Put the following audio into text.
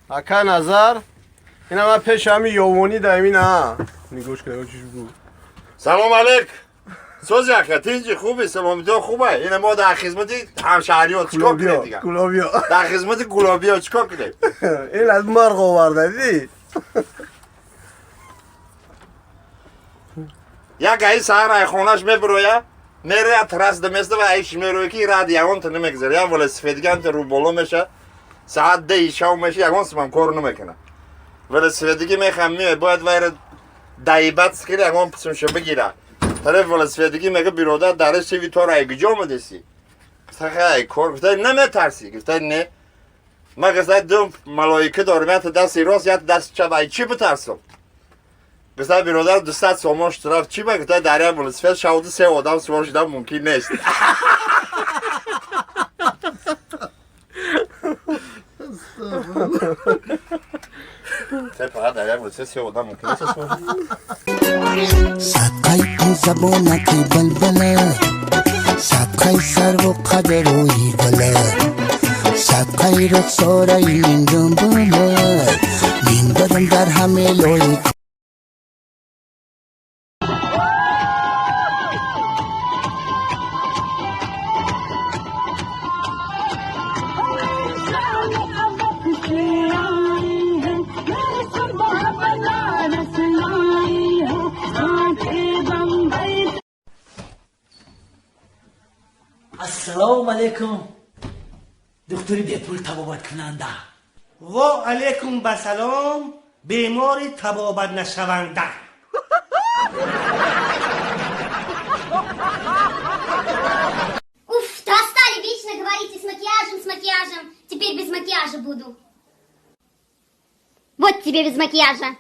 Ака Назар, ина ман пеш ҳами ёвонӣ даем ина. Нигош кунем чӣ буд. Салом алейк. Сози ака, тинҷи хуби, саломатиё хубе. Ина мо дар хизмати ҳамшаҳриё чикор кунем дигар? Кулобиё. Дар хизмати гулобиё чикор кунем? Ин аз марғ оварда, дидӣ? Як гаи саҳар ай хонаш мебироя, мероя трасс даместа ва айш мероя ки рад ягон та намегзара. Як велосипедган та рӯ боло меша. Саат 10 шав меша, ягон симам кор намекуна. Велосипедиги мехам меоя, бояд вайра даибат скира ягон писмша бигира. Тараф велосипедиги мега биродар дар сиви тора ай куҷо омадеси? Гуфта хай кор, гуфта наметарси? Гуфта не. Ма гуфта ду малоика дорам, якта дасти рост, якта дасти чап, ай чӣ битарсам? Гуфта биродар 200 сомон штраф чӣ ба? Гуфта дар як велосипед шавду се одам сувор шудан мумкин нест. Фақат дар як велосипед се одам мумкин нест сувор шудан. Садқаи он забонаки балбала, садқаи сарву қади рӯи гула, садқаи рухсораи миндумбула, мин додам дар ҳаме лои. Ассалому алайкум, духтури бепул табобаткунанда. Ва алайкум ба салом, бемори табобат нашаванда. Уф, достали, вечно говорите с макияжем, с макияжем. Теперь без макияжа буду. Вот тебе без макияжа.